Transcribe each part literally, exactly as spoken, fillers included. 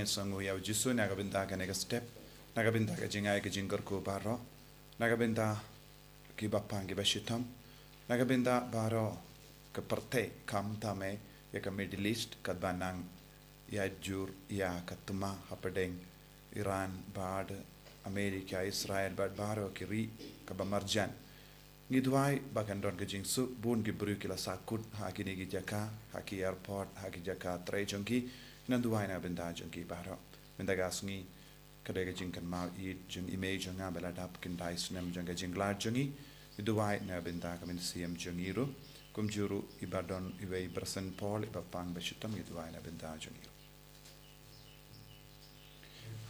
Sngew ïa u Jisu na ka bynta kane ka step, na ka bynta ka jingai ka jingkyrkhu baroh, na ka bynta kiba pang kiba shitom, na ka bynta baroh ka pyrthei, khamtam eh ïa ka Middle East, katba nang ïa jur ïa ka tma hapdeng Iran bad Amerika, Israel bad baroh ki ri kaba marjan. Ngi duwai ba kan don ka jingsuk, bun ki briew ki la sahkut ha kine ki jaka, ha ki airport, ha ki jaka trei jong ki, ngan duwai na ka bynta jong ki baroh. Mynta ka sngi ka dei ka jingkynmaw ïa jong i mei jong nga ba la dap khyndai snem jong ka jinglad jong i. Ngi duwai na ka bynta ka mynsiem jong i ruh, kumjuh ruh iba don iwei i briew Saint Paul iba pang ba shitom, ngi duwai na ka bynta jong i ruh.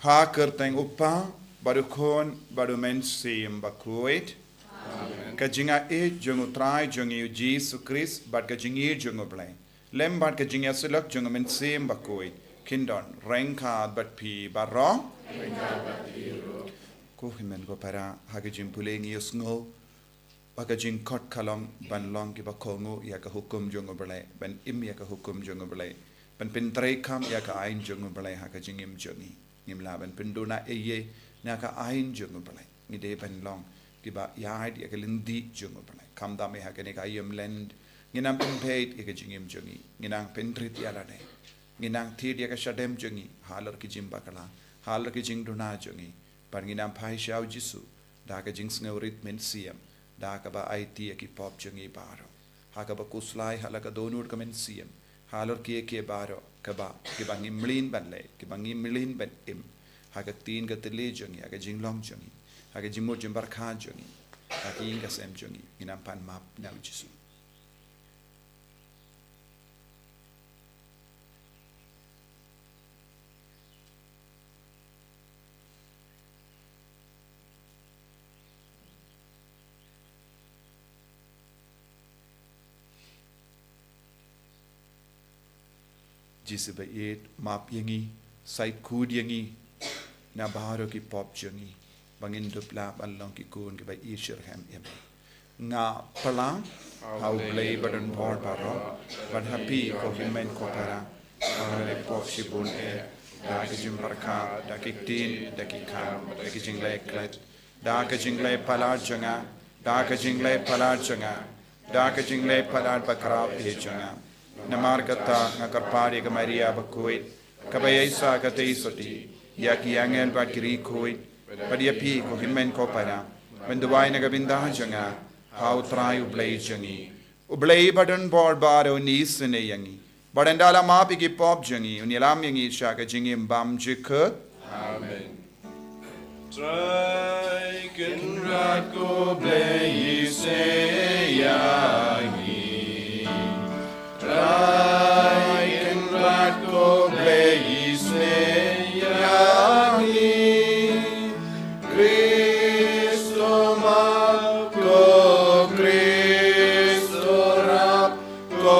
Ha ka kyrteng u Kpa bad u Khun bad u Mynsiem Bakhuid. Ka jingïeit jong u Trai jong ngi u Jisu Khrist bad ka jingïeit jong u Blei, lem bad ka jingïasyllok jong u Mynsiem Bakhuid, kin don ryngkat bad phi baroh. Ko hynmen ko para, ha ka jingpule ngi ïohsngew ba ka jingkhot ka long ban long kiba kohnguh ïa ka hukum jong u Blei, ban im ïa ka hukum jong u Blei, ban pyntreikam ïa ka aiñ jong u Blei ha ka jingim jong ngi. Ngim lah ban pynduna ei ei na ka aiñ jong u Blei. Ngi dei ban long kiba ïaid ïa ka lynti jong u Blei. Khamtam eh ha kane ka aïom Lent, ngin nang pynbeit ïa ka jingim jong ngi, ngin nang pynrit ïa lade, ngin nang thied ïa ka shadem jong ngi halor ki jingbakla, halor ki jingduna jong ngi, bad ngin nang phai sha u Jisu da ka jingsngewrit mynsiem, da kaba aiti ïa ki pop jong ngi baroh, ha kaba khuslai ha la ka dohnud ka mynsiem halor kiei kiei baroh kaba, kiba ngim mlien ban leh, kiba ngim mlien ban im, ha ka ktien ka thylliej jong ngi, ha ka jinglong jong ngi, ha ka jingmut jingpyrkhat jong ngi, ha ka ïing ka sem jong ngi. Ngin nang pan map na u Jisu. Jisu ba ïeit, map ïa ngi, sait khuid ïa ngi na baroh ki pop jong ngi, ba ngin dup lah ban long ki khun kiba ïeit shitrhem ïa me. Nga pla ha u Blei ba don bor baroh, bad ha phi ko hynmen ko para, ba nga la leh pop shibun eh, da ki jingpyrkhat, da ki ktien, da ki kam, da ki jingleh klet, da ka jingleh palat jong nga, da ka jingleh palat jong nga, da ka jingleh palat bakhraw eh jong nga. Namar kata nga kyrpad ïa ka Maria bakhuid, kaba ïaishah katei sotti, ïa ki angel bad ki riewkhuid, bad ïa phi ko hynmen ko para, ban duwai na ka bynta jong nga ha u Trai u Blei jong ngi. U Blei ba don bor baroh un isynei ïa ngi, bad ynda la map ïa ki pop jong ngi, un ïalam ïa ngi sha ka jingim bymjukut. Amen. Trai Kynrad ko Blei isynei ïa ngi. Trai Kynrad ko Blei isynei ïa ngi. Khrist map ko, Khrist rap, ko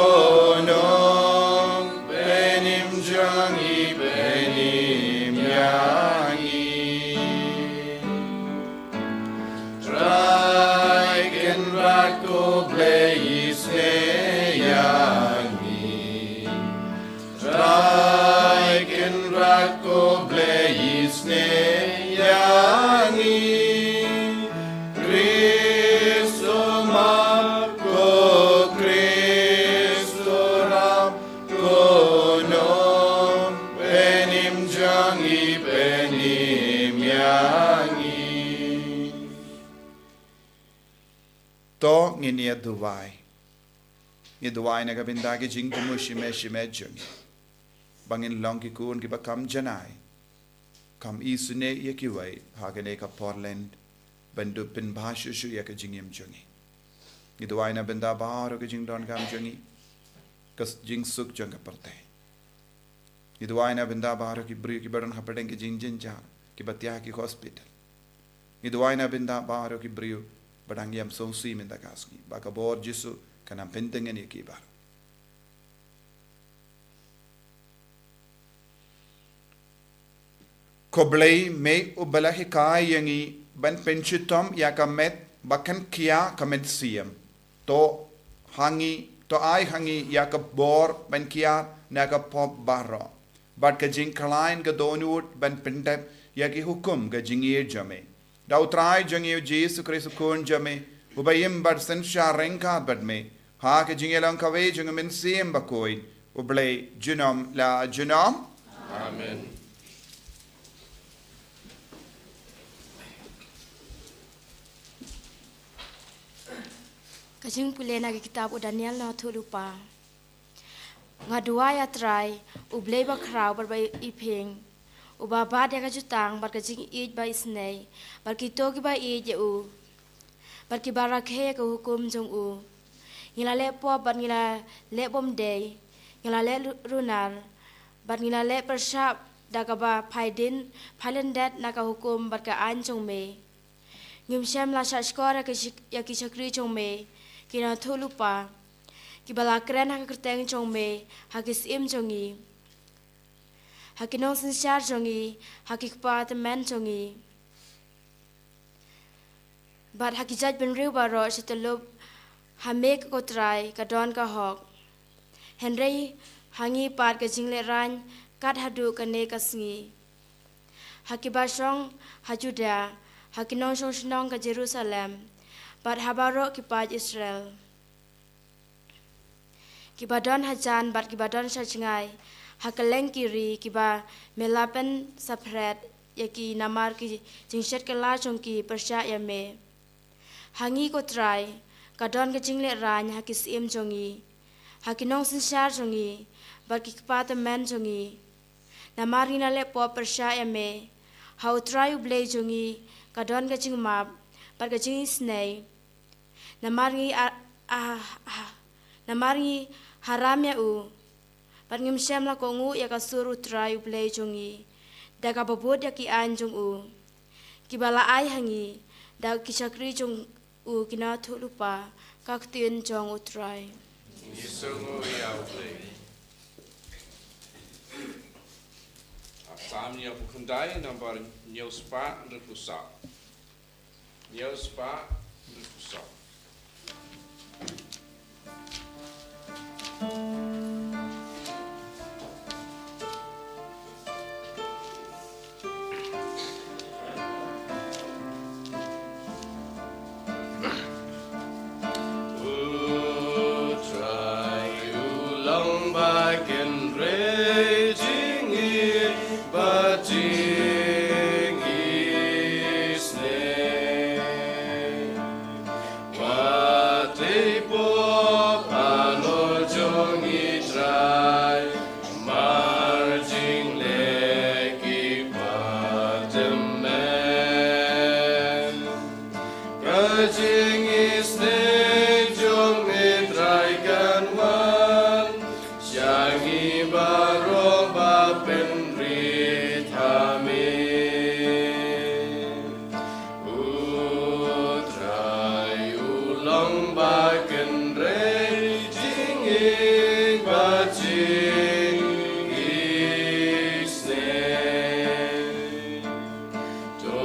nongpynim jong ngi, pynim ïa ngi. Trai Kynrad ko Blei isynei ïa ngi. Trai Kynrad ko Blei isynei ïa ngi. Khrist map ko, Khrist rap, ko nongpynim jong ngi, pynim ïa ngi. To ngin ïa duwai. Ngi duwai na ka bynta ki jingthmu shimet shimet jong ngi, ba ngin long ki khun kiba kham janai, kham isynei ïa kiwei ha kane ka por Lent, ban dup pynbha shuh shuh ïa ka jingim jong ngi. Ngi duwai na bynta baroh ka jingdonkam jong ngi, ka s-, jingsuk jong ka pyrthei. Ngi duwai na bynta baroh ki briew kiba don hapdeng ki jingjynjar, kiba thiah ha ki hospital. Ngi duwai na bynta baroh ki briew ba dang ïam sngewsih mynta ka sngi, ba ka bor Jisu kan nang pyntngen ïa ki baroh. Ko Blei, me uba la hikai ïa ngi ban pynshitom ïa ka met ba kan khia ka mynsiem, to ha ngi, to ai ha ngi ïa ka bor ban kiar na ka pop baroh. bad ka jingkhlaiñ ka dohnud ban pyndep ïa ki hukum ka jingïeit jong me. Da U Trai jong ngi U Jisu Khrist U Khun jong me, uba im bad synshar ryngkat bad me ha ka jingïalong kawei jong U Mynsiem Bakhuid, U Blei junom la junom. Amen. Ka jingpule na ka kitab u Daniel na thulupa. Nga duwai ïa Trai, U Blei bakhraw bad ba iphieng, uba bat ïa ka jutang bad ka jingïeit ba isnei bad kito kiba ïeit ïa u bad kiba rakhe ïa ka hukum jong u. Ngi la leh pop bad ngi la leh bymdei, ngi la leh runar bad ngi la leh pyrshah da kaba phai dien phai lyndet na ka hukum bad ka aiñ jong me. Ngim shym la shahshkor ïa ki shakri jong me, ki nongthoh lypa, kiba la kren ha ka kyrteng jong me ha ki syiem jong ngi, ha ki nongsynshar jong ngi, ha ki kpa tymmen jong ngi bad ha ki jaitbynriew baroh sha tyllup ha me ko Trai ka don ka hok. Hynrei ha ngi pat ka jinglehrain kat haduh kane ka sngi, ha kiba shong ha Juda, ha ki nongshong shnong ka Jerusalem bad ha baroh ki paid Israel, kiba don hajan bad kiba don shajngai, ha kylleng ki ri kiba me la pynsaphriang ïa ki namar ki jingshet kylla jong ki pyrshah ïa me. Ha ngi ko Trai ka don ka jinglehrain ha ki syiem jong ngi, ha ki nongsynshar jong ngi bad ki kpa tymmen jong ngi, namar ngi la leh pop pyrshah ïa me. Ha U Trai U Blei jong ngi ka don ka jingmap bad ka jingisnei, namar ngi a, a, a, namar ngi haram ïa u bad ngim shym la kohnguh ïa ka sur U Trai U Blei jong ngi da kaba bud ïa ki aiñ jong u, kiba la ai ha ngi da ki shakri jong u ki nongthoh lypa. Ka ktien jong U Trai. Ngi sngewnguh ïa U Blei. Psalm hynñiewphew khyndai, nambar hynñiewspah hynriewphew saw. Hynñiewspah hynriewphew saw. U Trai u long ba kynrei jingïeit bad jingisnei. Wat ei pop halor jong i Trai, mar jingleh ki kpa tymmen. Ka jingisnei jong i Trai kan wan sha ngi baroh ba pynrit ha me. U Trai u long ba kynrei jingïeit bad jingisnei. To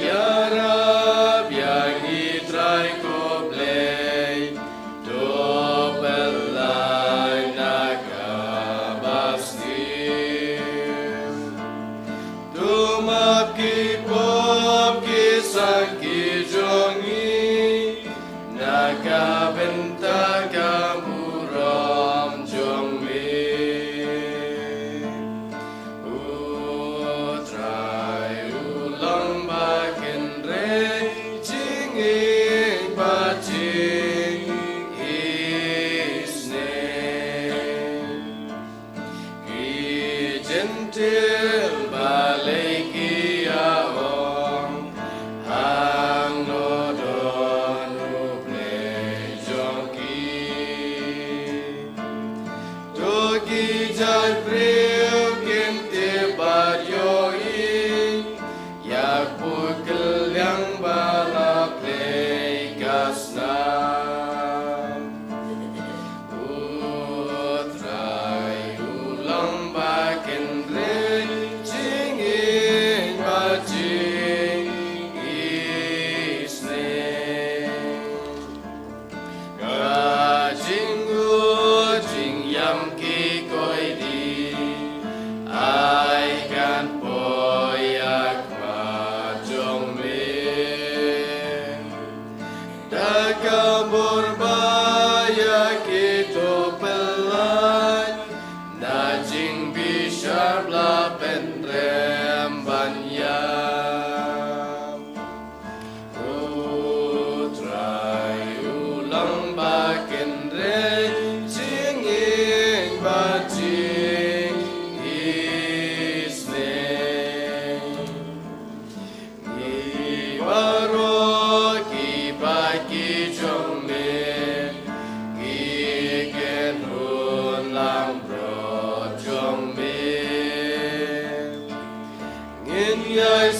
ïarap ïa ngi Trai ko Blei, to pynlait na kaba sniew. To map ki pop ki sakhi jong ngi na ka bynta ka burom jong me. U Trai u long ba kynrei jingïeit bad jingisnei. Ki Jentil balei ki ïa ong,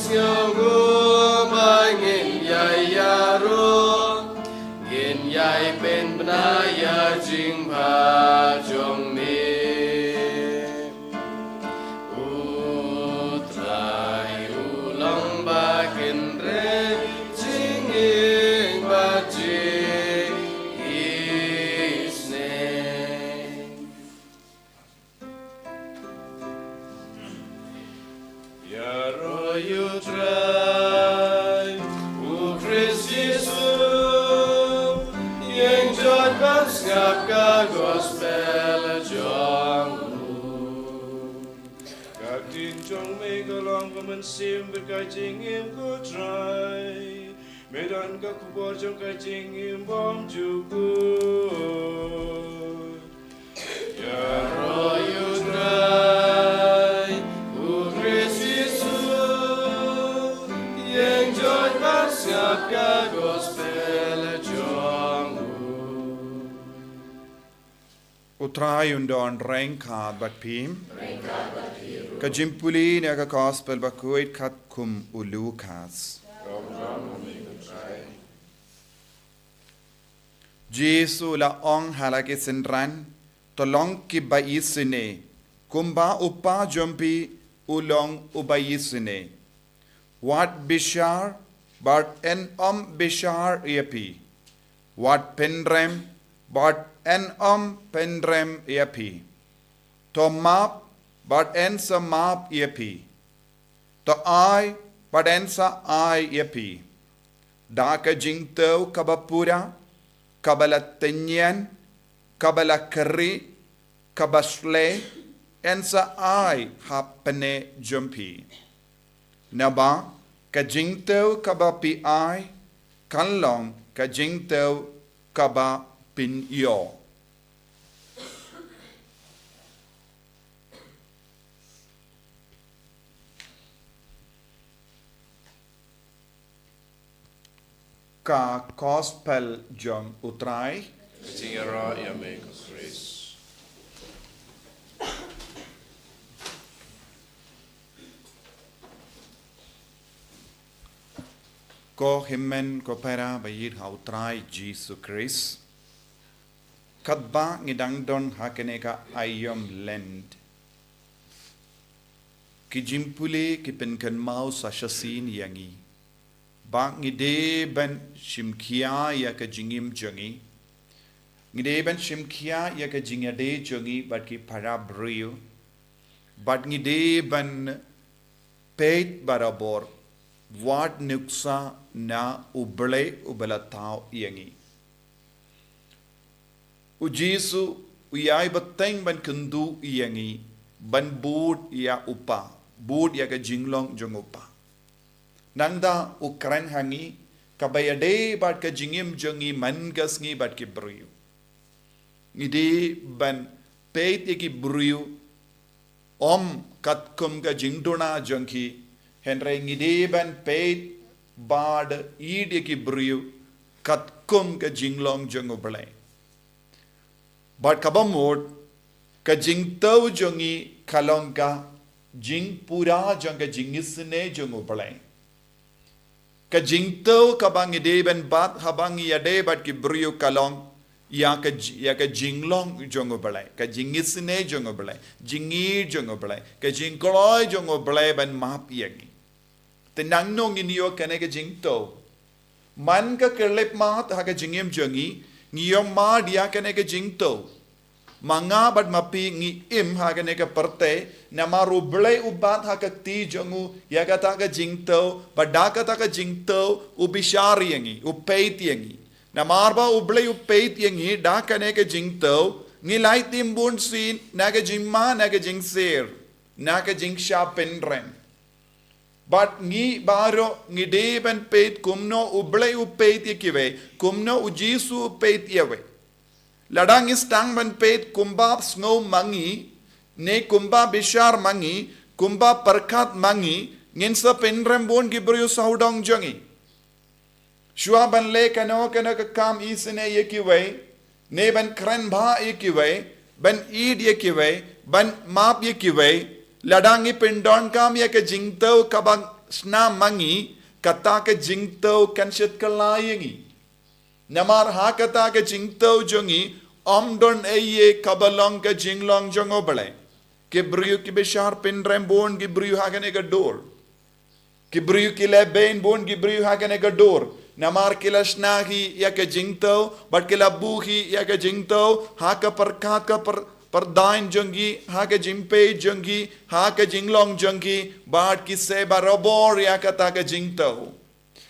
Sngewbha ngin ïai ïaroh, ngin ïai pynbna ïa ka jingbha jong me. U Trai u long ba kynrei jingïeit bad jingisynei. Ïaroh ïa u Trai, u Khrist Jisu, ïeng joit bad sngap ka gospel jong u. Ka ktien jong me ka long ka mynsiem bad ka jingim, ko Trai. Me don ka khubor jong ka jingim bymjukut. Ïaroh ïa u Trai, u Khrist Jisu, ïeng joit bad sngap ka gospel jong u. U Trai un don ryngkat bad phi. Ka jingpule na ka gospel ba khuid katkum u Lukas. Jisu la ong ha la ki synran, to long kiba isynei, kumba u Kpa jong phi u long uba isynei. Wat bishar, bad yn ym bishar ïa phi. Wat pynrem, bad yn ym pynrem ïa phi. To map, bad yn sa map ïa phi. To ai, bad yn sa ai ïa phi. Da ka jingthew kaba pura, kaba la tynñian, kaba la kyrri, kaba shlei, yn sa ai ha pyrthei jong phi. Naba ka jingthew kaba phi ai, kan long ka jingthew kaba phin ïoh. Ka gospel jong u Trai. Ka jingïaroh ïa me ko Khrist. Ko hynmen ko para ba ïeit ha u Trai Jisu Khrist. Katba ngi dang don ha kane ka aïom Lent, ki jingpule ki pynkynmaw sa shisien ïa ngi ba ngi dei ban shim khia ïa ka jingim jong ngi. Ngi dei ban shim khia ïa ka jingïadei jong ngi bad ki para briew. Bad ngi dei ban peit barabor wat nuksa na U Blei uba la thaw ïa ngi. U Jisu u ïai bteng ban kynduh ïa ngi, ban bud ïa u Kpa, bud ïa ka jinglong jong u Kpa. Nangta u kren ha ngi, kaba ïadei bad ka jingim jong ngi man ka sngi bad ki briew. Ngi dei ban peit ïa ki briew ym katkum ka jingduna jong ki, hynrei ngi dei ban peit bad ïeit ïa ki briew katkum ka jinglong jong U Blei. Bad kaba mut, ka jingthew jong ngi ka long ka jingpura jong ka jingisynei jong U Blei. Ka jingthew kaba ngi dei ban bat haba ngi ïadei bad ki briew ka long ïa ka ji-, ïa ka jinglong jong U Blei, ka jingisynei jong U Blei, jingïeit jong U Blei, ka jingkloi jong U Blei ban map ïa ngi. Te nangno ngin ïoh kane ka jingthew? Man ka khyllipmat ha ka jingim jong ngi, ngi ïoh mad ïa kane ka jingthew. Ma nga bad ma phi ngi im ha kane ka pyrthei, namar U Blei u bat ha ka kti jong u ïa kata ka jingthew, bad da kata ka jingthew u bishar ïa ngi, u peit ïa ngi. Namar ba U Blei u peit ïa ngi da kane ka jingthew, ngi la ïatim bunsien na ka jingma, na ka jingsir, na ka jingshah pynrem. Bad ngi baroh ngi dei ban peit kumno U Blei u peit ïa kiwei, kumno U Jisu u peit ïa wei. Lada ngi sdang ban peit kumba sngew ma ngi, ne kumba bishar ma ngi, kumba pyrkhat ma ngi, ngin sa pynrem bun ki briew sawdong jong ngi. Shuwa ban leh kano kano ka kam isynei ïa kiwei, ne ban kren bha ïa kiwei, ban ïeit ïa kiwei, ban map ïa kiwei, lada ngi pyndonkam ïa ka jingthew kaba shna ma ngi, kata ka jingthew kan shit kylla ïa ngi. Namar ha kata ka jingthew jong ngi, ym don ei ei kaba long ka jinglong jong U Blei. Ki briew ki bishar pynrem bun ki briew ha kane ka dur. Ki briew ki leh beiñ bun ki briew ha kane ka dur. Namar ki la shna hi ïa ka jingthew, bad ki la buh hi ïa ka jingthew, ha ka pyrkhat ka pyr-, pyrdaiñ jong ki, ha ka jingpeit jong ki, ha ka jinglong jong ki, bad ki seh barabor ïa kata ka jingthew.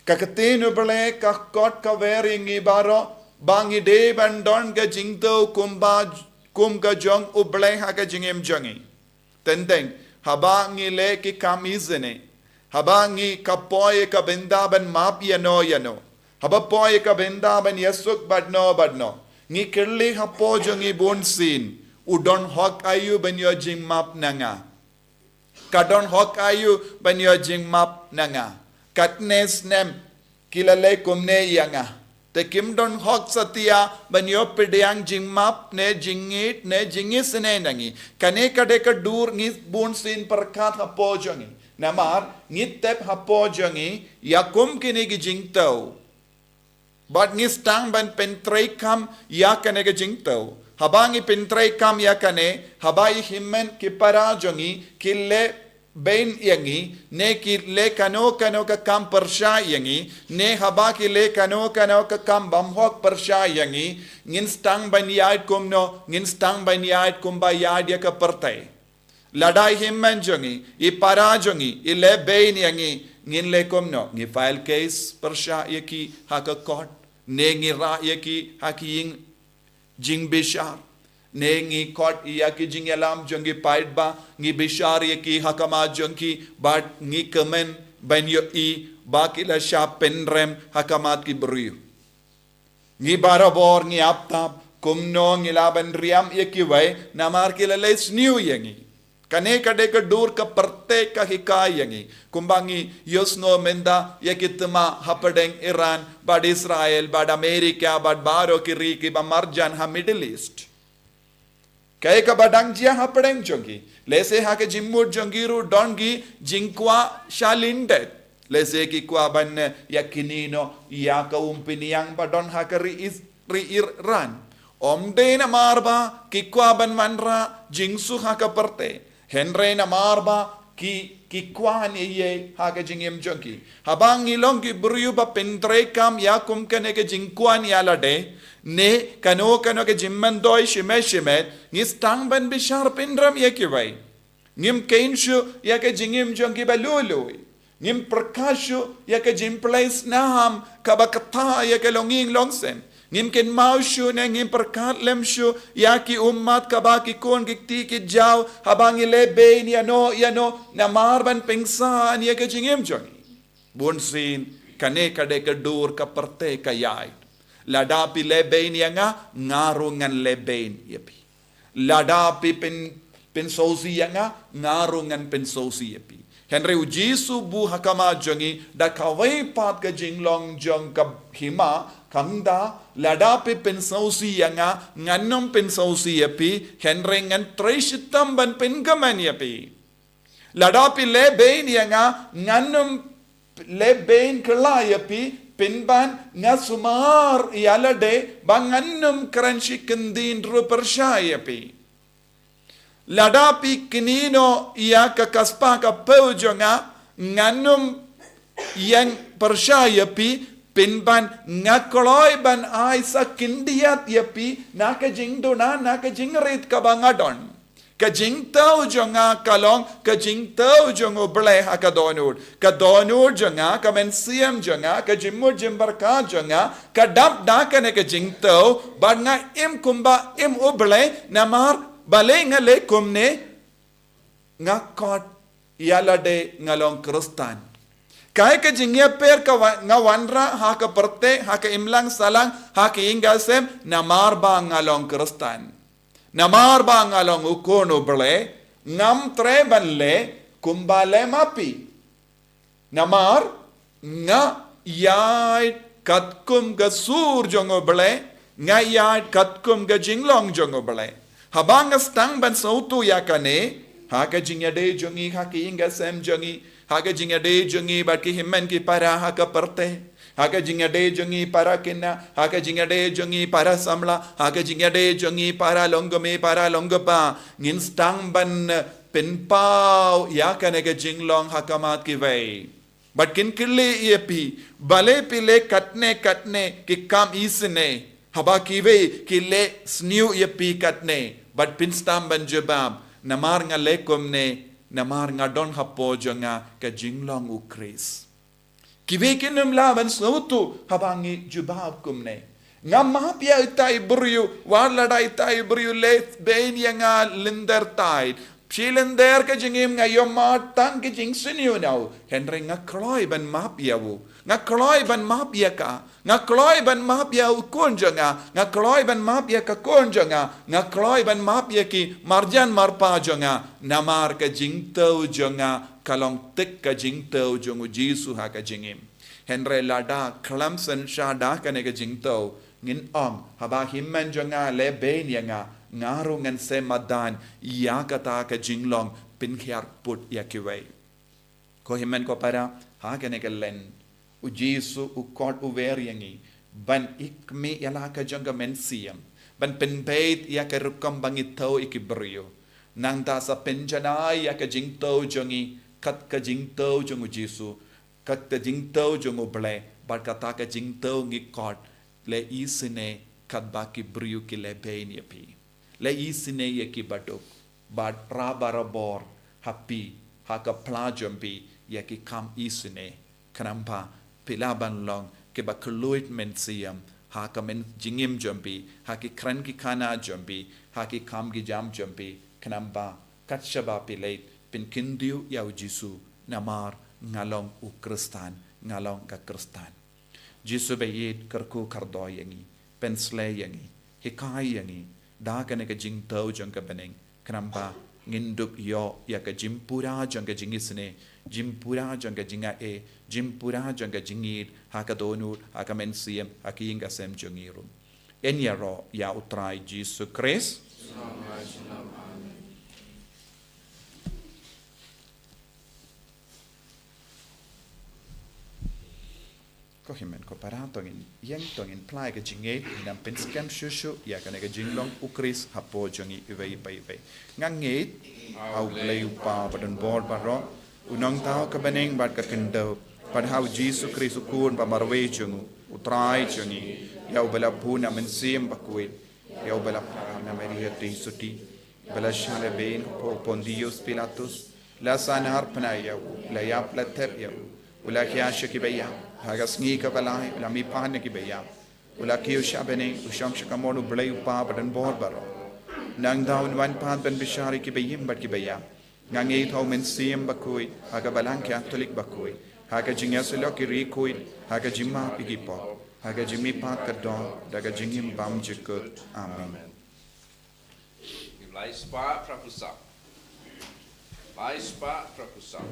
Ka ktien U Blei ka khot ka wer ïa ngi baroh, ba ngi dei ban don ka jingthew kumba, kum ka jong U Blei ha ka jingim jong ngi. Teng teng, haba ngi leh ki kam isynei. Haba ngi ka poi ka bynta ban map ïano ïano. Haba poi ka bynta ban ïasuk bad no bad no. Ngi kylli hapoh jong ngi bunsien. U don hok aïu ban ïoh jingmap na nga. Ka don hok aïu ban ïoh jingmap na nga. Katne snem ki la leh kumne ïa nga. Te kim don hok satia ban ïoh pdiang jingmap ne jingngeit ne jingisynei na ngi. Kane ka dei ka dur ngi bunsien pyrkhat hapoh jong ngi. Namar ngi tip hapoh jong ngi ïa kum kine ki jingthew. Bad ngi sdang ban pyntreikam ïa kane ka jingthew. Haba ngi pyntreikam ïa kane, haba i hynmen ki para jong ngi ki leh beiñ ïa ngi, ne ki leh kano kano ka kam pyrshah ïa ngi, ne haba ki leh kano kano ka kam bymhok pyrshah ïa ngi, ngin sdang ban ïaid kumno, ngin sdang ban ïaid kumba ïaid ïa ka pyrthei. Lada i hynmen jong ngi, i para jong ngi, i leh beiñ ïa ngi, ngin leh kumno, ngi file case pyrshah ïa ki ha ka court, ne ngi rah ïa ki ha ki ïing jingbishar. Ne ngi khot ïa ki jingïalam jong ki paidbah, ngi bishar ïa ki ha khmat jong ki, bad ngi kmen ban ïohi ba ki la shah pynrem ha khmat ki briew. Ngi barabor ngi ap tap, kumno ngi lah ban riam ïa kiwei, namar ki la leh sniew ïa ngi. Kane ka dei ka dur ka pyrthei ka hikai ïa ngi. Kumba ngi ïohsngew mynta ïa ki thma hapdeng Iran, bad Israel, bad America, bad baroh ki ri kiba marjan ha Middle East. Kaei kaba dang jia hapdeng jong ki. Lehse ha ka jingmut jong ki ruh don ki jingkwah shalyndet. Lehse ki kwah ban, eh, ïa kynnoh ïa ka umphniang ba don ha ka ri Is-, ri Iran. Ym dei namar ba ki kwah ban wanrah jingsuk ha ka pyrthei. Hynrei namar ba ki, ki kwah ne ïa ha ka jingim jong ki. Haba ngi long ki briew ba pyntreikam ïa kum kane ka jingkwah ïa lade, ne kano kano ka jingmyntoi shimet shimet, ngi sdang ban bishar pynrem ïa kiwei. Ngim khein shuh ïa ka jingim jong ki ba lui lui. Ngim pyrkhat shuh ïa ka jingpyllait snam kaba ktah ïa ka longïing longsem. Ngim kynmaw shuh ne ngim pyrkhat lem shuh ïa ki ummat kaba ki khun ki kti ki jaw, haba ngi leh beiñ ïano ïano, namar ban pynksan ïa ka jingim jong ngi. Bunsien, kane ka dei ka dur ka pyrthei ka ïaid. Lada phi leh beiñ ïa nga, nga ruh ngan leh beiñ ïa phi. Lada phi pyn, pynsngewsih ïa nga, nga ruh ngan pynsngewsih ïa phi. Hynrei U Jisu u buh ha khmat jong ngi da kawei pat ka jinglong jong ka hima, kumta, lada phi pynsngewsih ïa nga, ngan ym pynsngewsih ïa phi, hynrei ngan trei shitom ban pynkmen ïa phi. Lada phi leh beiñ ïa nga, ngan ym leh beiñ kylla ïa phi, pynban nga sumar ïa lade, ba ngan ym kren shi kyndit ruh pyrshah ïa phi. Lada phi kynnoh ïa ka, ka spah ka phew jong nga, ngan ym ïeng pyrshah ïa phi, pynban nga kloi ban ai sa khyndiat ïa phi, na ka jingduna, na ka jingrit kaba nga don. Ka jingthew jong nga ka long ka jingthew jong U Blei ha ka dohnud. Ka dohnud jong nga, ka mynsiem jong nga, ka jingmut jingpyrkhat jong nga, ka dap da kane ka jingthew, bad nga im kumba im U Blei, namar balei nga leh kumne, nga khot ïa lade nga long Khristan. Kaei ka jingïapher kaba nga wanrah ha ka pyrthei, ha ka imlang sahlang, ha ka ïing ka sem, namar ba nga long Khristan. Namar ba nga long u khun U Blei, ngam treh ban leh kumba leh ma phi. Namar nga ïaid katkum ka sur jong U Blei, nga ïaid katkum ka jinglong jong U Blei. Haba nga sdang ban sngewthuh ïa kane, ha ka jingïadei jong ngi, ha ka ïing ka sem jong ngi, ha ka jingïadei jong ngi bad ki hynmen ki para ha ka pyrthei, ha ka jingïadei jong ngi para khynnah, ha ka jingïadei jong ngi para samla, ha ka jingïadei jong ngi para longkmie, para longkpa, ngin sdang ban pynpaw ïa kane ka jinglong ha khmat kiwei. Bad kin kylli ïa phi, balei phi leh katne katne ki kam isynei, haba kiwei ki leh sniew ïa phi katne, bad phin sdang ban jubab, namar nga leh kumne, namar nga don hapoh jong nga ka jinglong U Khrist. Kiwei kin ym lah ban sngewthuh haba ngi jubab kumne. Nga map ïa ita i briew, wat lada ita i briew leh beiñ ïa nga lynter tai. Shi lynter ka jingim nga ïoh map tang ka jingsniew na u. Hynrei nga kloi ban map ïa u. Nga kloi ban map ïa ka. Nga kloi ban map ïa u khun jong nga. Nga kloi ban map ïa ka khun jong nga. Nga kloi ban map ïa ki marjan marpa jong nga. Namar ka jingthew jong nga ka long thik ka jingthew jong U Jisu ha ka jingim. Hynrei lada khlem synshar da kane ka jingthew, ngin ong, haba hynmen jong nga leh beiñ ïa nga, nga ruh ngan sa madan ïa kata ka jinglong pynkhiar put ïa kiwei. Ko hynmen ko para, ha kane ka lent, U Jisu u khot u wer ïa ngi ban ïkhmih ïa la ka jong ka mynsiem, ban pynbeit ïa ka rukom ba ngi thew ïa ki briew. Nangta sa pynjanai ïa ka jingthew jong ngi kat ka jingthew jong U Jisu, kat ka jingthew jong U Blei, bad kata ka jingthew ngi khot, leh isynei katba ki briew ki leh beiñ ïa phi. Leh isynei ïa ki baduk, bad rah barabor ha phi, ha ka pla jong phi, ïa ki kam isynei. Khnang ba phi lah ban long kiba kylluid mynsiem, ha ka myn jingim jong phi, ha ki kren ki khana jong phi, ha ki kam ki jam jong phi, khnang ba kat shaba phi leit, phin kyntiew ïa U Jisu, namar nga long u Khristan, nga long ka Khristan. Jisu ba ïeit, kyrkhu kyrdoh ïa ngi, pynsleh ïa ngi, hikai ïa ngi da kane ka jingthew jong ka bneng, khnang ba ngin dup ïoh ïa ka jingpura jong ka jingisynei, jingpura jong ka jingaiei, jingpura jong ka jingïeit ha ka dohnud, ha ka mynsiem, ha ka ïing ka sem jong ngi ruh. Yn ïaroh ïa U Trai Jisu Khrist. Ko hynmen ko para, to ngin ïeng, to ngin phla ïa ka jingngeit, ngin ym pynskhem shuh shuh ïa kane ka jinglong U Khrist hapoh jong ngi iwei pa iwei. Nga ngeit ha U Blei U Kpa badonbor baroh, U Nongthaw ka bneng bad ka khyndew, bad ha U Jisu Khrist U Khun ba marwei jong u, U Trai jong ngi, ïa uba la bun na Mynsiem Bakhuid, ïa uba la phah na Maria Theisotti, ba la shah lehbeiñ hapoh Pontius Pilatus, la sahnarphna ïa u, la ïap la thep ïa u, u la khia sha kiba ïap, ha ka sngi kaba lai u la mihpat na kiba ïap, u la kiew sha bneng, u shong sha kamon U Blei U Kpa badonbor baroh. Nangta un wan pat ban bishar ïa kiba im bad kiba ïap. Nga ngeit ha U Mynsiem Bakhuid, ha ka Balang Katholik bakhuid, ha ka jingïasyllok ki riewkhuid, ha ka jingmap ïa ki pop, ha ka jingmihpat ka doh, da ka jingim bymjukut. Amen. Lai spah phra phew saw. Lai spah phra phew saw.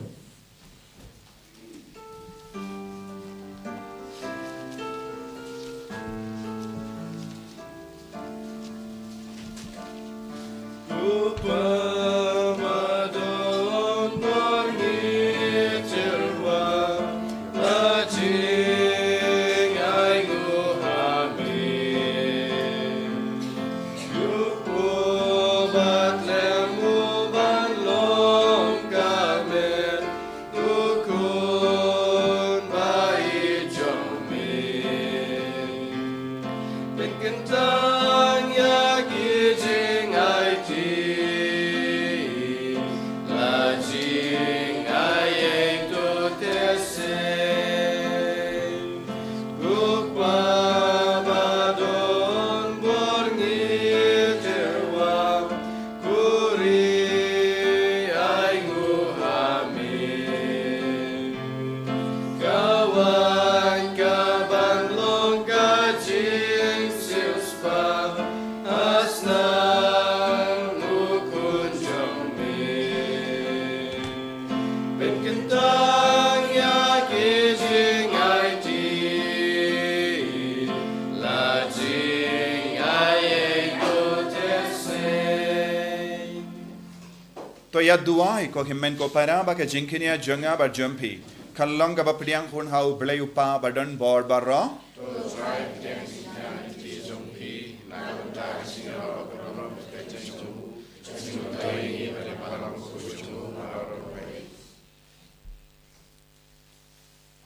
Ïa duwai, ko hynmen ko para, ba ka jingkñia jong nga bad jong phi kan long kaba pdiang hun ha U Blei U Kpa ba don bor baroh.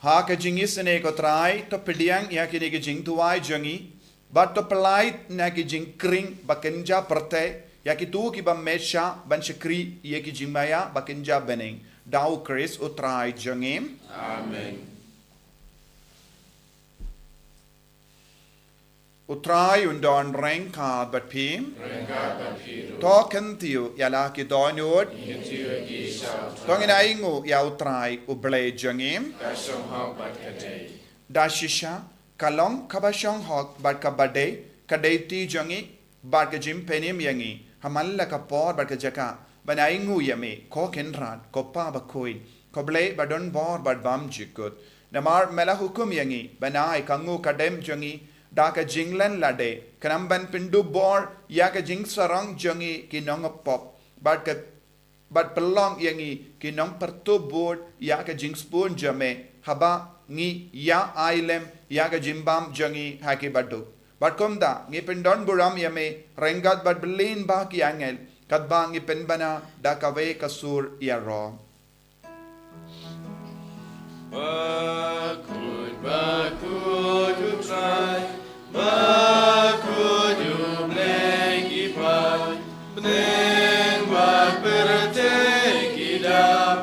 Ha ka jingisynei, ko Trai, to pdiang ïa kine ki jingduwai jong ngi, bad to pyllait na ki jingkring ba kynja pyrthei ïa kito kiba mih sha ban shakri ïa ki jingmaïa ba kynja bneng. Da U Khrist U Trai jong ngi. Amen. U Trai un don ryngkat bad phi. Ryngkat bad phi ruh. To kyntiew ïa la ki dohnud. Kyntiew ïa ki sha U Trai. To ngin ainguh ïa U Trai U Blei jong ngi. Ka shong hok bad ka dei. Da shisha, ka long kaba shong hok bad kaba dei, ka dei ti jong ngi bad ka jingpynim ïa ngi ha man la ka por bad ka jaka ban ainguh ïa me, ko Kynrad, ko Pa bakhuid, ko Blei ba don bor bad bymjukut. Namar me la hukum ïa ngi ban ai ka nguh ka dem jong ngi da ka jinglen lade, khnang ban pynduh bor ïa ka jingsarong jong ngi ki nongpop, bad ka, bad pynlong ïa ngi ki nongpyrtup bud ïa ka jingsbun jong me, haba ngi ïa ai lem ïa ka jingbam jong ngi ha ki baduk. Bad kumta ngi pyndonburom ïa me ryngkat bad byllien ba ki angel, katba ngi pynbna da kawei ka sur ïaroh. Bakhuid, bakhuid U Trai, bakhuid U Blei ki paid, bneng bad pyrthei ki dap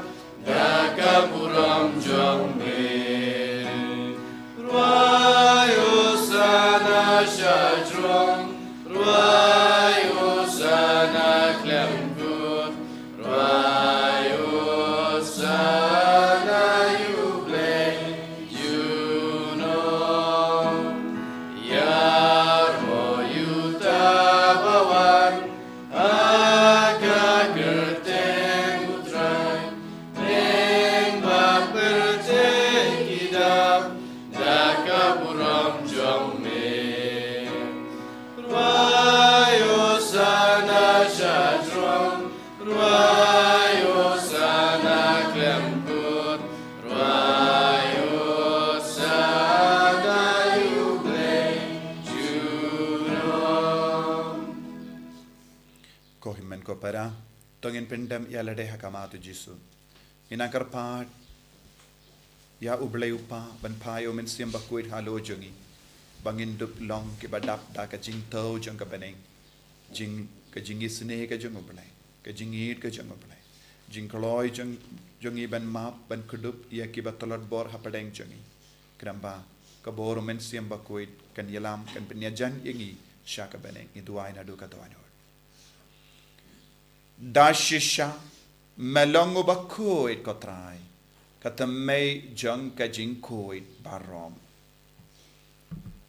da ka burom jong me. Rwai Hosana sha jrong, rwai Hosana khlem kut, rwai Hosana ïa U Blei junom. Ïaroh ïa uta ba wan ha ka kyrteng U Trai, bneng bad pyrthei ki dap da ka burom jong me. Rwai Hosana sha jrong, rwai Hosana khlem kut, rwai Hosana ïa U Blei junom. Ko hynmen ko para, to ngin pyndem ïa lade ha khmat U Jisu. Ngin nang kyrpad ïa U Blei U Kpa ban phah ïa U Mynsiem Bakhuid halor jong ngi, ba ngin dup long kiba dap da ka jingthew jong ka bneng, jing, ka jingisynei ka jong U Blei, ka jingïeit ka jong U Blei, jingkloi jong, jong ngi ban map, ban kdup ïa kiba tlot bor hapdeng jong ngi. Khnang ba ka bor U Mynsiem Bakhuid kan ïalam, kan pynïajan ïa ngi sha ka bneng. Ngi duwai naduh ka dohnud. Da shisha me long u bakhuid, ko Trai, ka thymmei jong ka jingkhuid baroh.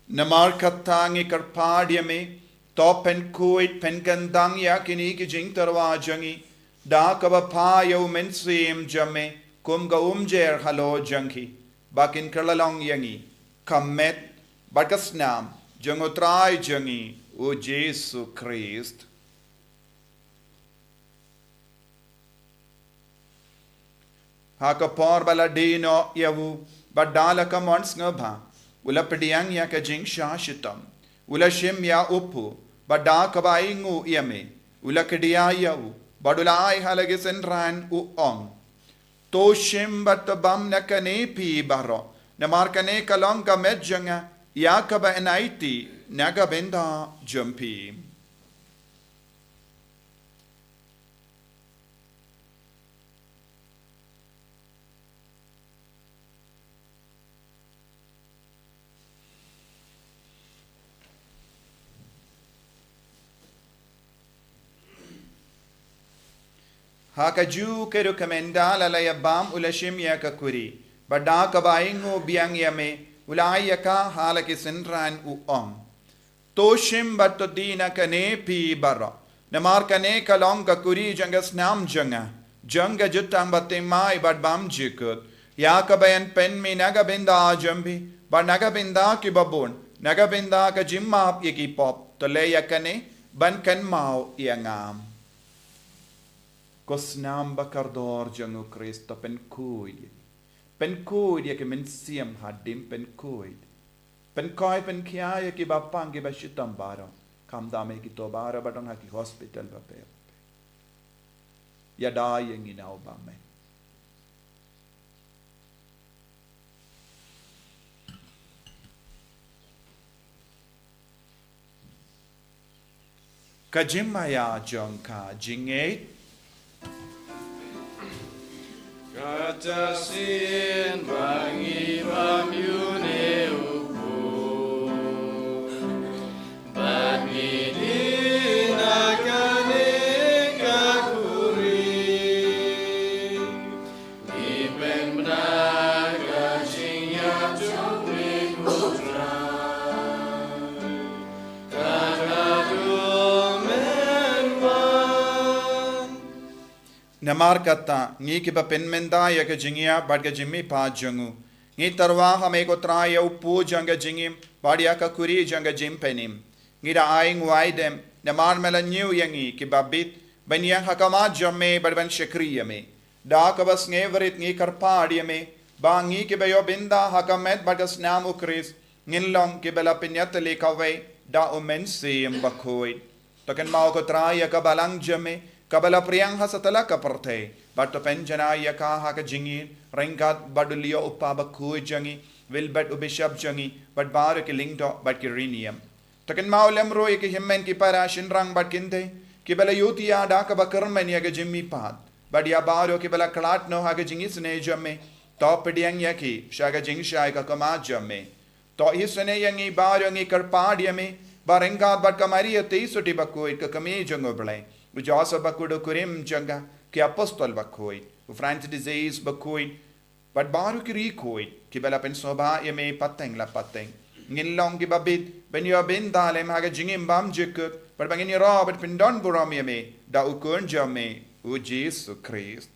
Namar kata ngi kyrpad ïa me, to pynkhuid pynkyndang ïa kine ki jingtyrwa jong ngi da kaba phah ïa U Mynsiem jong me kum ka umjer halor jong ki, ba kin kylla long ïa ngi ka met bad ka snam jong U Trai jong ngi U Jisu Khrist. Ha ka por ba la die noh ïa u, bad da la ka mon sngewbha, u la pdiang ïa ka jingshah shitom, u la shim ïa u phuh, bad da kaba ainguh ïa me, u la kdiah ïa u, bad u la ai ha la ki synran, u ong: To shim bad to bam na kane phi baroh, namar kane ka long ka met jong nga ïa kaba yn aiti na ka bynta jong phi. Ha kajuh ka ruh ka mynta la la ïa bam, u la shim ïa ka kuri, bad da kaba ainguh biang ïa me, u la ai ïa ka ha la ki synran, u ong: To shim bad to die na kane phi baroh, namar kane ka long ka kuri jong ka snam jong nga, jong ka jutang bathymmai bad bymjukut, ïa kaba yn pynmih na ka bynta jong phi bad na ka bynta kiba bun, na ka bynta ka jingmap ïa ki pop. To leh ïa kane ban kynmaw ïa nga. Ko snam ba kordor jong u Khrist, to pynkhuid ïa ngi. Pynkhuid ïa ki mynsiem hadien, pynkhuid. Pynkhuid, pynkhia ïa kiba pang, kiba shitom baroh. Khamtam ïa kito baroh ba don ha ki hospital bapher. Ïada ïa ngi na u bymman. Ka jingmaïa jong ka jingngeit. Kata sien ba ngi bam ïa une u kpu, bad ngi dih na kane ka khuri. Ngi pynbna ka jingïap jong me, ko Trai, kata haduh men wan. Namar kata, ngi kiba pynmynta ïa ka jingïap bad ka jingmihpat jong u, ngi tyrwa ha me, ko Trai, ïa u kpu jong ka jingim bad ïa ka khuri jong ka jingpynim. Ngi da ai nguaidem namar me la ñiew ïa ngi kiba bit ban ïeng ha khmat jong me bad ban shakri ïa me. Da kaba sngewrit ngi kyrpad ïa me ba ngi kiba ïoh bynta ha ka met bad ka snam u Khrist ngin long kiba la pynïatylli kawei da u Mynsiem Bakhuid. To kynmaw, ko Trai, ïa ka balang jong me kaba la phriang ha satlak ka pyrthei, bad to pynjanai ïa ka ha ka jingïeit ryngkat bad u Leo u kpa bakhuid jong ngi, Wilbert u bishop jong ngi, bad baroh ki lyngdoh bad ki riewniam. To kynmaw lem ruh ïa ki hynmen ki para, shynrang bad kynthei kiba la ïohi ïa da kaba kyrmen ïa ka jingmihpat, bad ïa baroh kiba la khlad noh ha ka jingisynei jong me. To pdiang ïa ki sha ka jingshai ka khmat jong me. To isynei ïa ngi baroh, ngi kyrpad ïa me ba ryngkat bad ka Maria Theisotti bakhuid, ka kmie jong u Blei, u Joseph bakhuid u kurim jong ka, ki apostol bakhuid, u Francis de Sales bakhuid, bad baroh ki riewkhuid kiba la pynsngewbha ïa me pateng la pateng, ngin long kiba bit ban ïoh bynta lem ha ka jingim bymjukut, bad ba ngin ïaroh bad pyndonburom ïa me da u Khun jong me, u Jisu Khrist.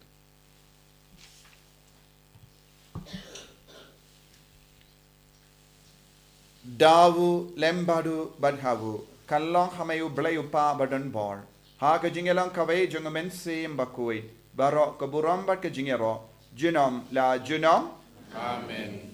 Da u, lem bad u, bad ha u, kan long ha me u Blei u Kpa badonbor, ha ka jingïalong kawei jong u Mynsiem Bakhuid, baroh ka burom bad ka jingïaroh, junom la junom. Amen.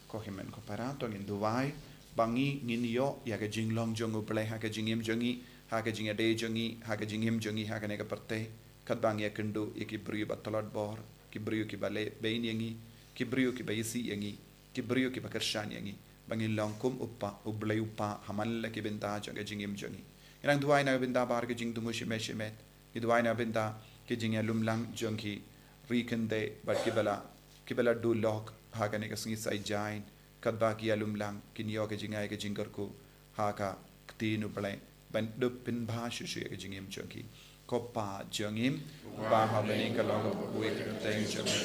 Ko hynmen ko para, to ngin duwai ba ngi ngin ïoh ïa ka jinglong jong u Blei ha ka jingim jong ngi, ha ka jingïadei jong ngi, ha ka jingim jong ngi ha kane ka pyrthei. Katba ngi ïakynduh ïa ki briew ba tlot bor, ki briew kiba leh bein ïa ngi, ki briew kiba isih ïa ngi, ki briew kiba kyrshan ïa ngi, ba ngin long kum u Kpa, u Blei u Kpa, ha man la ki bynta jong ka jingim jong ngi. Ngi nang duwai na ka bynta baroh ki jingthmu shimet shimet. Ngi duwai na ka bynta ki jingïalumlang jong ki ri kynthei bad kiba la, kiba la duh lok ha kane ka sngi Saitjaiñ, katba ki ïalumlang kin ïoh ka jingai ka jingkyrkhu ha ka ktien u Blei ban dup pynbha shuh shuh ïa ka jingim jong ki. Ko Pa jong ngi uba ha bneng, ka long ka pyrkhat ka kyrteng jong me.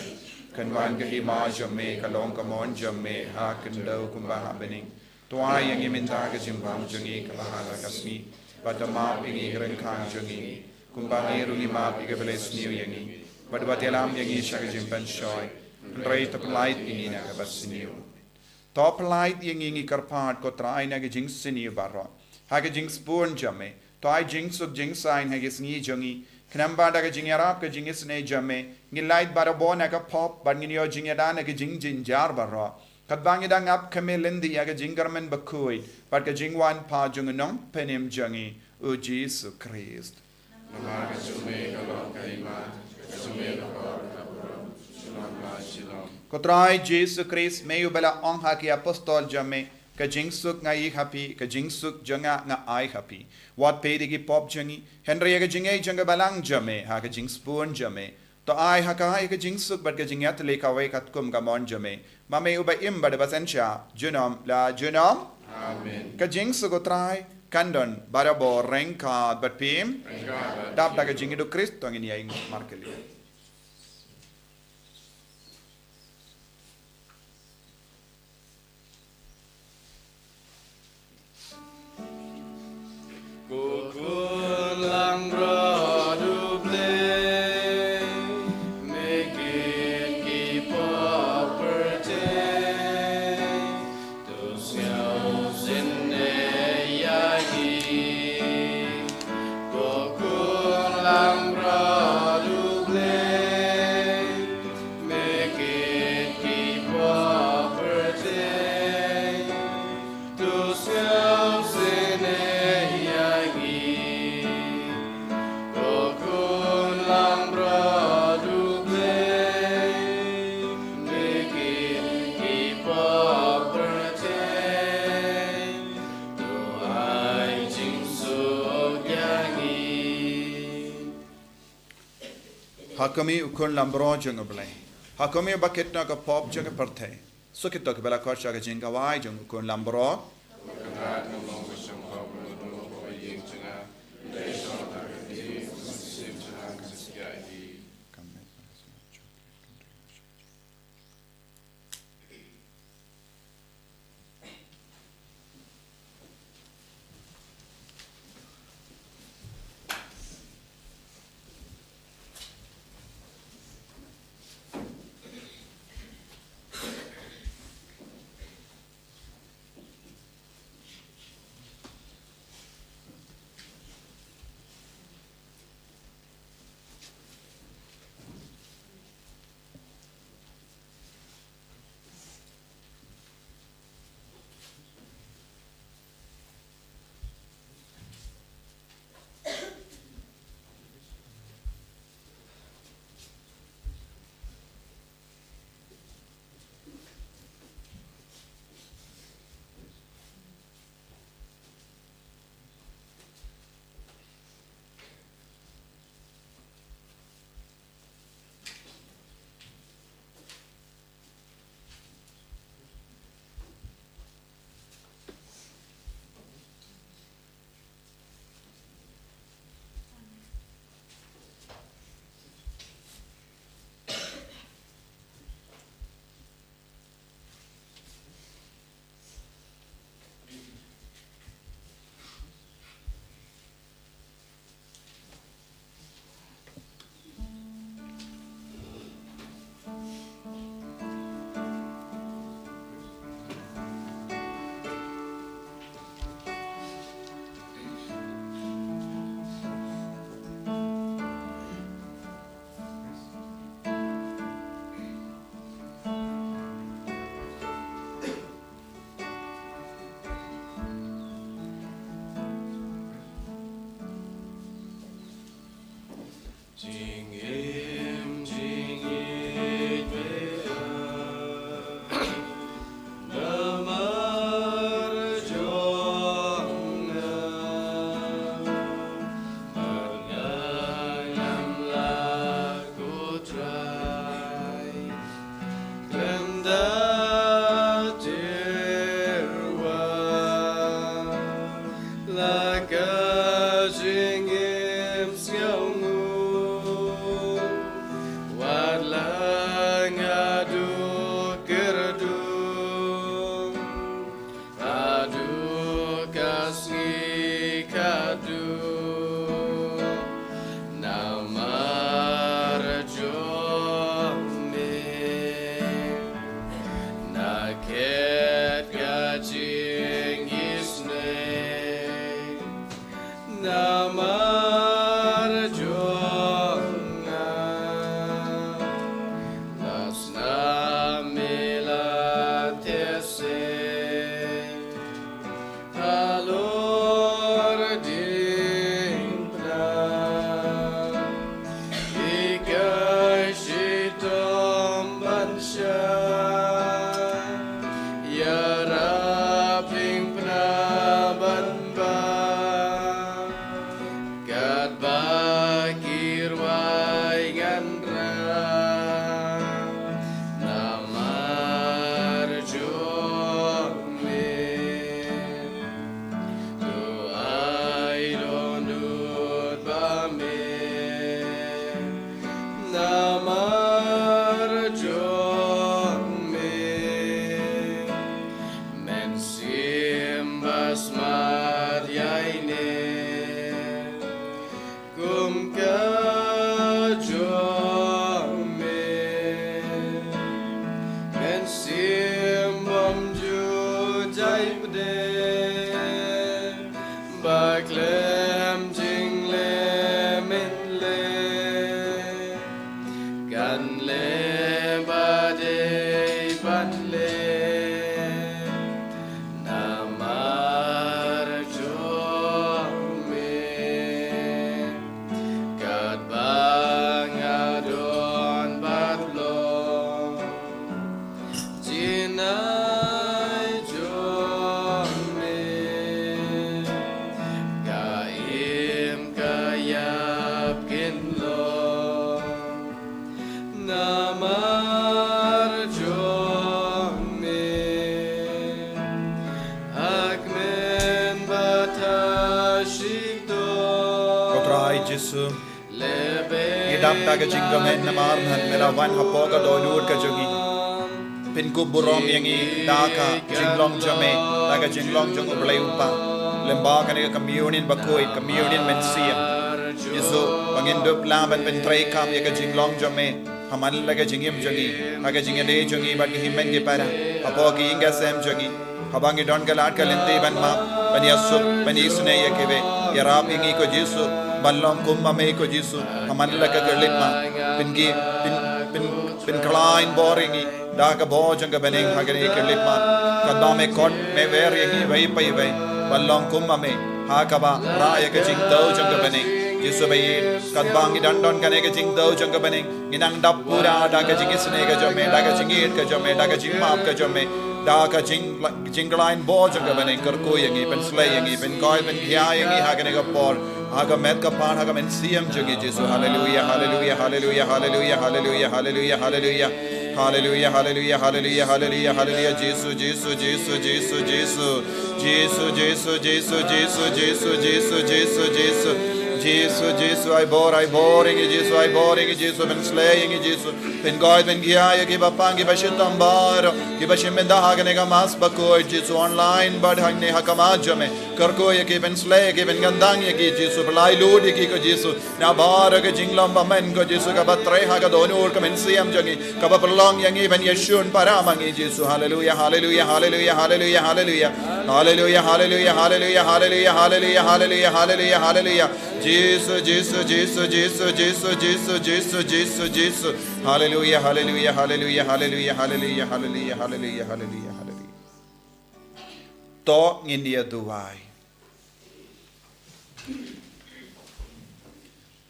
Kan wan ka hima jong me, ka long ka mon jong me ha khyndew kumba ha bneng. To ai ïa ngi mynta ka jingbam jong ngi kaba ha la ka sngi, bad to map ïa ngi ki ryngkang jong ngi, kumba ngi ruh ngi map ïa kiba leh sniew ïa ngi, bad wat ïalam ïa ngi sha ka jingpynshoi, hynrei to pynlait ïa ngi na kaba sniew. To pynlait ïa ngi, ngi kyrpad, ko Trai, na ka jingsniew baroh, ha ka jingsbun jong me. To ai jingsuk jingsaiñ ha ki sngi jong ngi, khnang ba da ka jingïarap ka jingisynei jong me, ngin lait barabor na ka pop bad ngin ïoh jingïada na ki jingjynjar baroh, katba ngi dang ap khmih lynti ïa ka jingkyrmen bakhuid bad ka jingwan pat jong u Nongpynim jong ngi, u Jisu Khrist. Namar ka jong me ka long ka hima, ka jong me ka long ka burom, junom la junom. Ko Trai Jisu Khrist, me uba la ong ha ki apostol jong me, ka jingsuk nga ai ha phi, ka jingsuk jong nga nga ai ha phi. Wat peit ïa ki pop jong ngi, hynrei ïa ka jingngeit jong ka balang jong me ha ka jingsbun jong me. To ai ha ka ïa ka jingsuk bad ka jingïatylli kawei katkum ka mon jong me, ma me uba im bad uba synshar junom la junom. Amen. Ka jingsuk u Trai kan don barabor ryngkat bad phi. Ryngkat bad phi. Dap da ka jingïeit u Khrist to ngin ïa ïeng markylliang. Ko Khun langbrot U Blei, me kit ki pop pyrthei, to sngewsynei ïa ngi. Kum u khun lambrot jong U Blei, ha kum ba kit noh ka pop jong ka pyrthei, sa kito kiba la khot sha ka jingkawei jong u khun lambrot. Jingim jingïeit bad namar jong nga, bad nga ngam lah, ko Trai, khlem da tyrwa, la ka jingim sngewnguh, wat la nga duh kyrduh, haduh ka sngi khatduh, namar jong me. Na khet ka jingisynei, namar jong nga, la snam me la theh seh. Halor diengphna, hikai shitom ban shai, ïarap diengphna ban bam, katba ki rwai ngan rah, namar jong me. To ai dohnud bad me, namar jong me. Mynsiem Basmat ïa ine, kum ka jong me. Mynsiem bymjukut jai pdeng, ba khlem jingleh mynleh, kan leh ba dei ban leh, namar jong me. Katba nga don bad long, jingai jong me, ka im ka ïap kin long. Namar jong me, ak men bata shito. Ko Trai Jisu, ngi dap da ka jingkmen namar me la wan hapoh ka dohnud ka jong ngi. Pynkup burom ïa ngi da ka jinglong jong me, da ka jinglong jong U Blei U Kpa. Lyngba kane ka communion bakhuid, communion mynsiem. Jisu, ba ngin dup lang ban pyntreikam ïa ka jinglong jong me ha man la ka jingim jong ngi, ha ka jingïadei jong ngi bad ki hynmen ki para, hapoh ki ïing ki sem jong ngi. Haba ngi don ka lad ka lynti ban map, ban ïasuk, ban isynei ïa kiwei, ïarap ïa ngi ko Jisu ban long kum ma me ko Jisu ha man la ka kyrlitmat. Pyngi, pyn, pyn, pynkhlaiñ bor ïa ngi da ka bor jong ka bneng ha kane ka kyrlitmat. Katba me khot me wer ïa ngi iwei pa iwei ban long kum ma me ha kaba rah ïa ka jingthew jong ka bneng. Jisu ba ïeit, katba ngi dang don kane ka jingthew jong ka bneng, ngi nang dap pura da ka jingisynei ka jong me, da ka jingïeit ka jong me, da ka jingmap ka jong me, da ka jing, jingkhlaiñ bor jong ka bneng. Kyrkhu ïa ngi, pynslei ïa ngi, pynkoit pynkhiah ïa ngi ha kane ka por, ha ka met ka phad, ha ka mynsiem jong ngi Jisu. Haleluia, haleluia, haleluia, haleluia, haleluia, haleluia, haleluia. Haleluia, haleluia, haleluia, haleluia, haleluia. Jisu, Jisu, Jisu, Jisu, Jisu. Jisu, Jisu, Jisu, Jisu, Jisu, Jisu, Jisu, Jisu. Jisu, Jisu, ai bor, ai bor ïa ngi Jisu, ai bor ïa ngi Jisu, pynslei ïa ngi Jisu. Pynkoit pynkhiah ïa kiba pang, kiba shitom baroh, kiba shim bynta ha kane ka mass bakhuid Jisu, online bad hangne ha khmat jong me. Kyrkhu ïa ki, pynslei ïa ki, pynkyntang ïa ki Jisu, pynlait lut ïa ki ko Jisu. Na baroh ka jinglong bymman ko Jisu, kaba trei ha ka dohnud ka mynsiem jong ngi, kaba pynlong ïa ngi ban ïashun para ma ngi Jisu. Haleluia, haleluia, haleluia, haleluia, haleluia. Haleluia, haleluia, haleluia, haleluia, haleluia, haleluia, haleluia, haleluia. Jisu, Jisu, Jisu, Jisu, Jisu, Jisu, Jisu, Jisu. Haleluia, haleluia, haleluia, haleluia, haleluia, haleluia, haleluia, haleluia, haleluia. To ngin ïa duwai.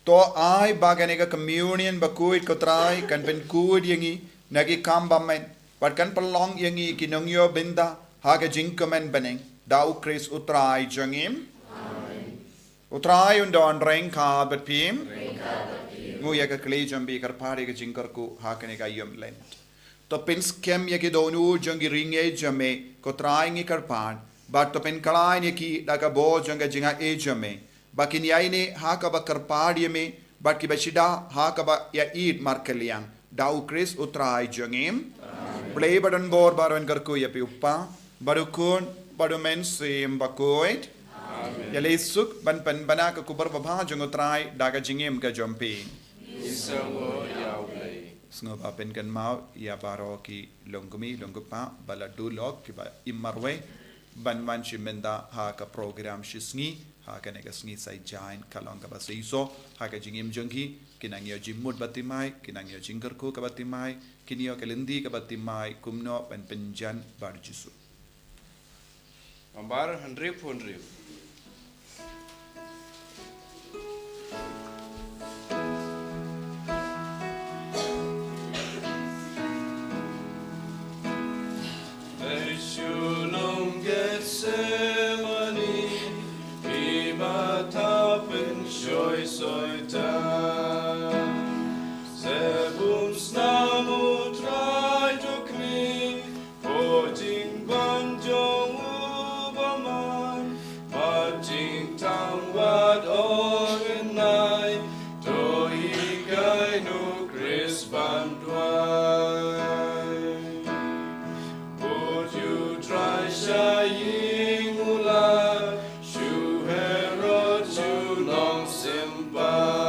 To ai ba kane ka communion bakhuid ko Trai kan pynkhuid ïa ngi na ki kam bymman, bad kan pynlong ïa ngi ki nongïoh bynta ha ka jingkmen bneng, da U Khrist U Trai jong ngi. Amen. U Trai un don ryngkat bad phi. Ryngkat bad phi. Nguh ïa ka kli jong phi, kyrpad ïa ka jingkyrkhu ha kane ka ïing Lent. To pynskhem ïa ki dohnud jong ki ri ngeit jong me, ko Trai ngi kyrpad, bad to pynkhlaiñ ïa ki da ka bor jong ka jingaiei jong me, ba kin ïaineh ha kaba kyrpad ïa me, bad kiba shida ha kaba ïaieit markylliang, da U Khrist U Trai jong ngi. Amen. Blei ba don bor baroh un kyrkhu ïa phi U Kpa, bad U Khun, bad U Mynsiem Bakhuid. Amen. Ïaleh suk ban pynbna ka khubor babha jong U Trai da ka jingim ka jong phi. Ngi sngewbha ïa U Blei. Sngewbha pynkynmaw ïa baroh ki longkmie longkpa ba la duh lok, kiba im marwei ban wan shim bynta ha ka program shisngi ha kane ka sngi Saitjaiñ, ka long kaba shisha ha ka jingim jong ki. Kin nang ïoh jingmut ba thymmai, kin nang ïoh jingkyrkhu kaba thymmai, kin ïoh ka lynti kaba thymmai kumno ban pynjan bad U Jisu. Nambar hynriewphew hynriew. Dei sha lum Gethsemane, i Mathai pynshoi Soitan. Sa bun snam U Trai jong ngi, poi jingbam jong u bymman, bad jingthang wat ong nai, to hikai nu Khrist ban duwai. Bud U Trai sha ïing u Lad, shu Herod shu nongsympat.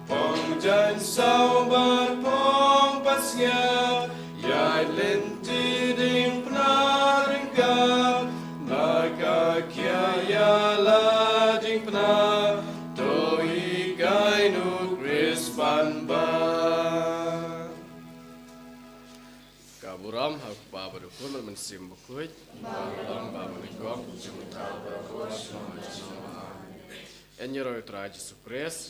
Phong jaiñ saw bad phong pansngiat, ïaid lynti diengphna ryngkat, na ka kiad ïa la diengphna, to hikai nu Khrist ban bam. Ka burom ha U Kpa bad U Khun bad U Mynsiem Bakhuid. Ba ka long ba mynnyngkong. Ïa ïa U Trai Jisu Khrist.